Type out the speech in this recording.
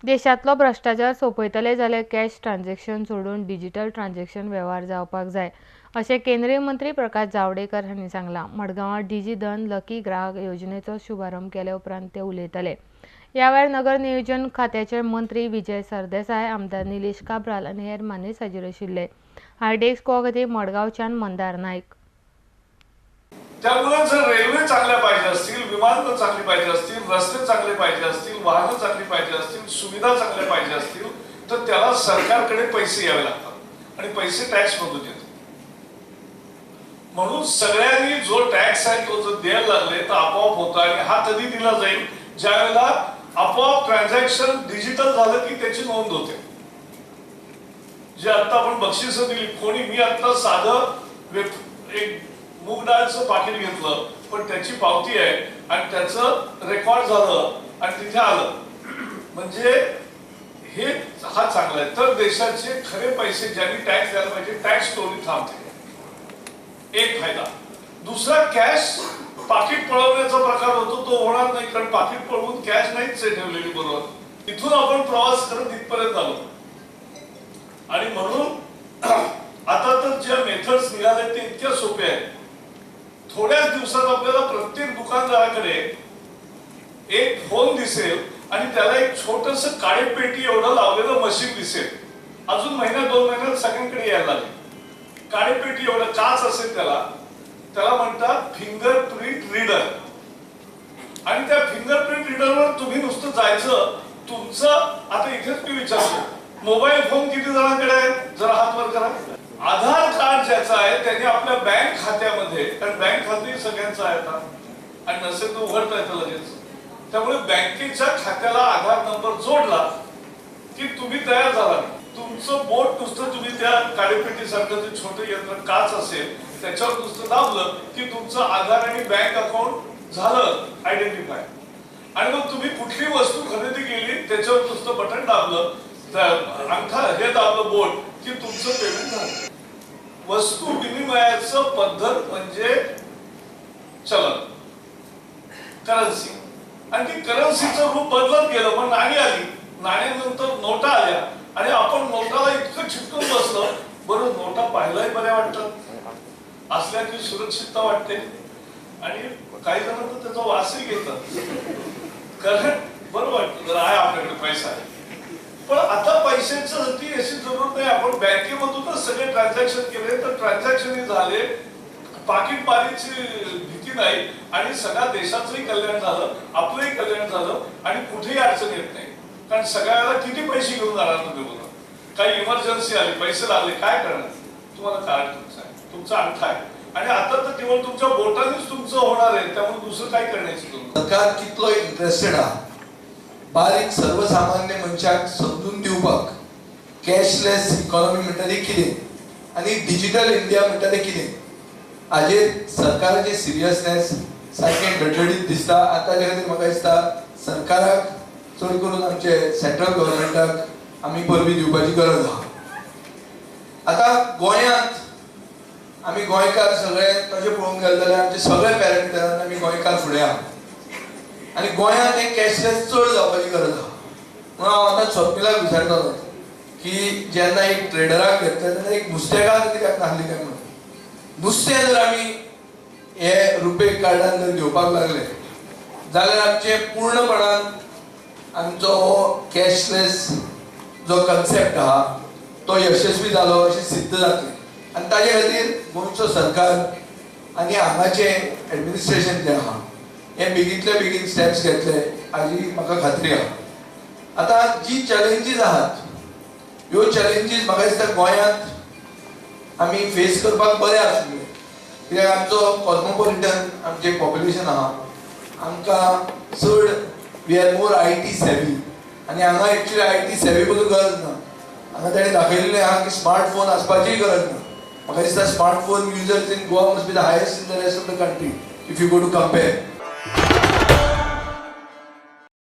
देशांतलो भ्रश्टाचार सोंपयतले जाल्यार कॅश ट्रान्झॅक्शन सोडून डिजिटल ट्रान्झॅक्शन वेव्हार जावपाक जाय, अशें केंद्रीय मंत्री प्रकाश जावडेकर हांणी सांगलां. मडगांवां डिजी धन लकी ग्राहक योजनेचो शुभारंभ केले उपरांत ते उलयताले. ह्या वेळार नगर नियोजन खात्याचे मंत्री विजय सरदेसाय, आमदार निलेश काब्राल आनी हेर मानेस्त हाजीर आशिल्ले. हायडेक्स गोवा खातीर मडगांवच्यान मंदार नायक. त्यामुळे जर रेल्वे चांगल्या पाहिजे असतील, विमानतळ चांगली पाहिजे असतील, रस्ते चांगले पाहिजे असतील, वाहनं चांगली पाहिजे असतील, सुविधा चांगल्या पाहिजे असतील, तर त्याला सरकारकडे पैसे यावे लागतात आणि पैसे टॅक्स मधून येतात. म्हणून सगळ्यांनी जो टॅक्स आहे तो जर द्यायला लागले तर आपोआप होतो. आणि हा कधी दिला जाईल? ज्यावेळेला आपोआप ट्रान्झॅक्शन डिजिटल झालं की त्याची नोंद होते. जे आता आपण बक्षिस दिली कोणी, मी आता साधं एक मूग डाळचं पाकिट घेतलं, पण त्याची पावती आहे आणि त्याचं रेकॉर्ड झालं आणि तिथे आलं, म्हणजे हे हा चांगला आहे. तर देशाचे खरे पैसे ज्यांनी टॅक्स द्यायला पाहिजे, टॅक्स चोरी थांबते, एक फायदा. दुसरा, कॅश पाकिट पळवण्याचा प्रकार होतो, तो होणार नाही, कारण पाकिट पळवून कॅश नाहीच आहे ठेवलेली बरोबर. तिथून आपण प्रवास करत इथपर्यंत आलो. आणि म्हणून आता तर ज्या मेथड्स निघाल्या ते इतक्या सोप्या आहेत. थोड्याच दिवसात आपल्याला प्रत्येक दुकानदाराकडे एक फोन दिसेल आणि त्याला एक छोटस काळेपेटी एवढं लावलेलं मशीन दिसेल. अजून महिना दोन महिन्यात सगळ्यांकडे यायला लागेल. काळेपेटी एवढं काच असेल, त्याला त्याला म्हणतात फिंगर प्रिंट रीडर. आणि त्या फिंगर प्रिंट रीडरवर तुम्ही नुसतं जायचं, तुमचं आता इथेच मी विचारतो, मोबाईल फोन किती जणांकडे आहे? जरा हात वर करा. आधार कार्ड ज्याचं आहे त्याने आपल्या बँक खात्यामध्ये, कारण बँक खाते सगळ्यांचं आहे आता, आणि नसेल तर उघडता येतं लगेच, त्यामुळे बँकेच्या खात्याला आधार नंबर जोडला की तुम्ही तयार झाला. तुमचं बोट नुसतं तुम्ही त्या काळेपेटीसारखं जे छोटं यंत्र काच असेल त्याच्यावर नुसतं दाबलं की तुमचं आधार आणि बँक अकाउंट झालं आयडेंटिफाय. आणि मग तुम्ही कुठली वस्तू खरेदी केली त्याच्यावर नुसतं बटन दाबलं, अंगठा हे दाबलं बोट की तुमचं पेमेंट झालं. वस्तू विनिमयाचं पद्धत म्हणजे चलन, करन्सी. आणि ती करन्सीचं रूप बदलत गेलं. मग नाणी आली, नाण्यानंतर नोटा आल्या आणि आपण नोटाला इतकं चिटकून बसलं. बरं, नोटा पाहायलाही बऱ्या वाटतात, असल्या की सुरक्षितता वाटते, आणि काही जण तर त्याचा वासही घेतात, कारण बरं वाटतं जर आहे आपल्याकडे पैसा आहे. पण आता पैशांची अशी जरूरत नाही. आपण बँकेमधूनच सगळे ट्रान्झॅक्शन केले तर ट्रान्झॅक्शन झाले, पाकिटमारीची भीती नाही, आणि सगळ्या देशाचंही कल्याण झालं, आपलंही कल्याण झालं, आणि कुठेही अडचण येत नाही. कारण सगळ्याला किती पैसे घेऊन जाणार तुम्ही बोला? काही इमर्जन्सी आली, पैसे लागले, काय करणार? तुम्हाला कार्ड तुमचं आहे, तुमचा अंगठा आहे, आणि आता तर केवळ तुमच्या बोटानेच तुमचं होणार आहे, त्यामुळे दुसरं काय करण्याची गरज. सरकार कितलो इंटरेस्टेड आहा बारीक सर्वसामान्य मनशाक समजून दिवपाक कॅशलेस इकॉनॉमी म्हणटा ती कितें आनी डिजिटल इंडिया म्हणटा तें कितें, हाजेर सरकाराचें सिरियसनेस सारकें डडडीत दिसता. आनी ताजे खातीर म्हाका दिसता सरकाराक चड करून आमचे सेंट्रल गव्हर्मेंटाक आमी परबी दिवपाची गरज आहा. आतां गोंयांत आमी गोंयकार सगळे तशें पळोवंक गेले जाल्यार आमचे सगळे पॅरामिटरान आमी गोंयकार फुडें आहा आनी गोंयांत हें कॅशलेस चड जावपाची गरज आहा. म्हणून हांव आतां स्वप्निलाक विचारतालो की जेन्ना एक ट्रेडराक घेतले तेन्ना एक नुस्तेकार कित्याक नासली काय म्हणून. नुस्तें जर आमी हे रुपे कार्डान जर घेवपाक लागले जाल्यार आमचें पूर्णपणान आमचो हो कॅशलेस जो कन्सेप्ट आहा तो यशस्वी जालो अशें सिद्ध जातलें. आनी ताजे खातीर गोंयचो सरकार आनी हांगाचें एडमिनिस्ट्रेशन जें आहा हें बेगींतल्या बेगीन स्टेप्स घेतले हाजी म्हाका खात्री आहा. आतां जी चॅलेंजीस आहात ह्यो चॅलेंजीस म्हाका दिसता गोंयांत आमी फेस करपाक बरें आसलें, कित्याक आमचो कॉस्मोपॉलिटन आमचें पॉप्युलेशन आहा, आमकां चड we are more IT savvy, आनी हांगा एक्चुअली IT savvy पसून गरज ना. हांगा ताणें दाखयल्लें आहा की स्मार्टफोन आसपाचीय गरज ना. म्हाका दिसता smartphone users in Goa must be the highest in the rest of the country if you go to compare.